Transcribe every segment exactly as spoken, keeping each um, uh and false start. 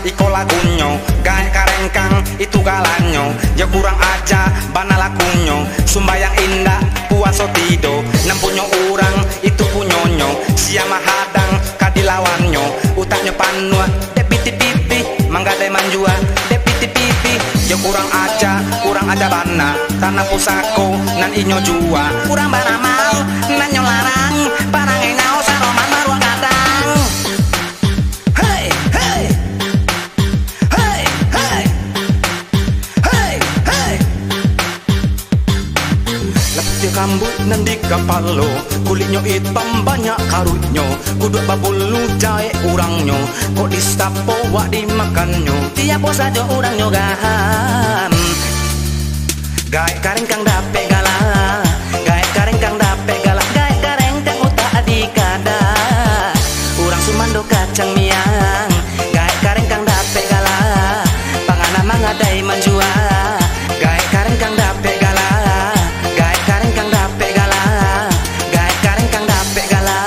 Iko lagunyo, gae karengkang itu galanyo, yo kurang aja bana lakunyo, sumbayang inda, puaso tido, nan punyo urang itu punyonyo, sia mahadang ka dilawanyo, utaknyo panuah, de piti-piti, manggadai manjua, de piti-piti, yo kurang aja, kurang aja bana, tana pusako, nan inyo jua, kurang bana mau, nan nyo larang, parang enau saroman maruang gadang. Hei, hei. Hei, hei. Hei, hei. Lepih kambuh nan di kapalo, kulitnyo itam banyak karutnyo, kuduk babulu jae urangnyo, kok disapo wak dimakannyo, tiap po sajo urangnyo gaham. Gae karengkang dapek gala, gae karengkang dapek gala, gae karengkang utak adi kada. Urang sumando kacang miang, gae karengkang dapek gala, pangana mangadai manjua, gae karengkang dapek gala, gae karengkang dapek gala, gae karengkang dapek gala.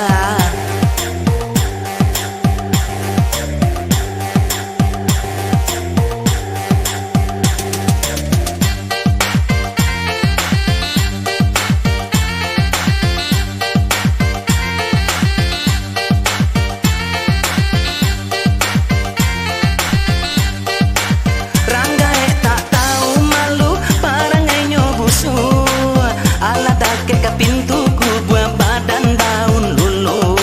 Ranggai tak tahu malu, parangainyo busu. Alah dake ka pintu ku buah badan daun lulu.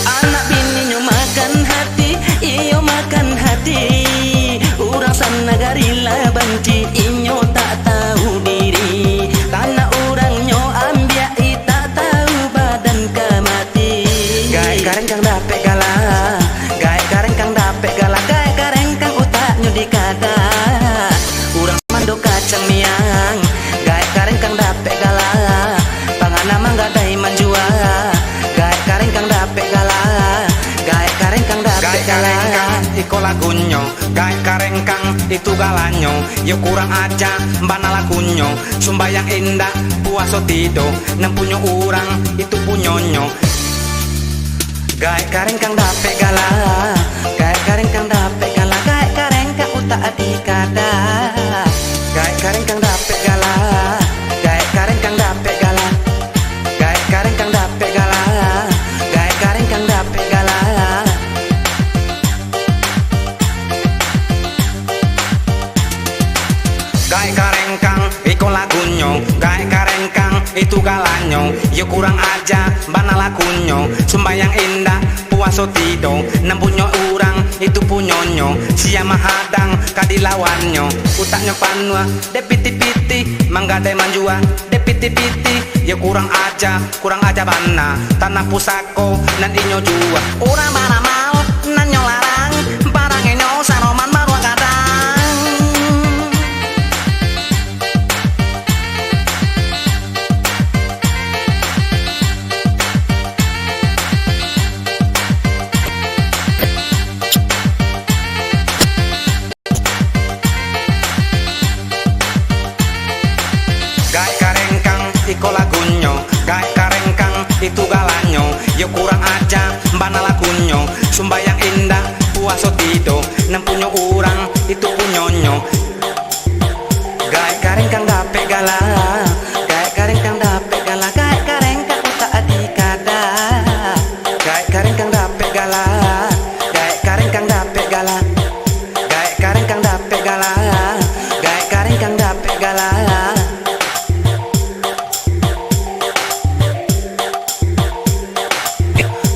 Anak bininyo makan hati, iyo makan hati. Urang sanagari lah banci, inyo tak tahu diri. Tanah urangnyo ambiak i, tak tahu badan ka mati. Gae karengkang dapek gala, gae karengkang dapek gala, gae karengkang utaknyo di kada. Urang mando kacang miang, gae karengkang dapek gala, pangana manggadai manjua, gae karengkang dapek gala, gae karengkang dapek gala. Gae karengkang iko lagunyo, gae karengkang itu galanyo, yo kurang aja bana lakunyo, sumbayang inda, puaso tido, nan punyo urang itu punyonyo. Gae karengkang dapek gala, gae karengkang dapek gala, gae karengkang utak adi kada. Gae karengkang dapek gala, gae karengkang dapek gala, gae karengkang dapek gala, gae karengkang dapek gala. Gae karengkang iko lagunyo, gae karengkang itu galanyo, yo kurang aja bana lakunyo, sumbayang inda, puaso tido, nan punyo urang itu punyonyo, sia mahadang ka dilawanyo, utaknyo panuah, de piti-piti, manggadai manjua, de piti-piti, yo kurang aja, kurang aja bana, tana pusako, nan inyo jua. Urang bana mau, nan nyo larang, parangainyo saroman maruang gadang. Gae karengkang iko lagunyo, gae karengkang itu galanyo, yo kurang aja bana lakunyo, sumbayang inda, puaso tido, nan punyo urang itu punyonyo. Gae karengkang dapek gala, gae karengkang dapek gala, gae karengkang utak adi kada. Gae karengkang dapek gala, gae karengkang dapek gala. Gae karengkang dapek gala, gae karengkang dapek gala.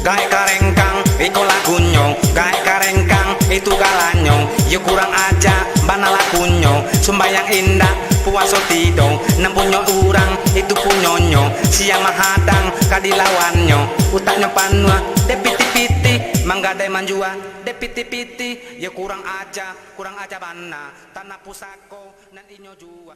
Gae karengkang iko lagunyo, gae karengkang itu galanyo, yo kurang aja bana lakunyo, sumbayang inda, puaso tido, nan punyo urang itu punyonyo, sia mahadang ka dilawanyo, utaknyo panuah, de piti-piti, manggadai manjua, de piti-piti, yo kurang aja, kurang aja bana, tana pusako, nan inyo jua.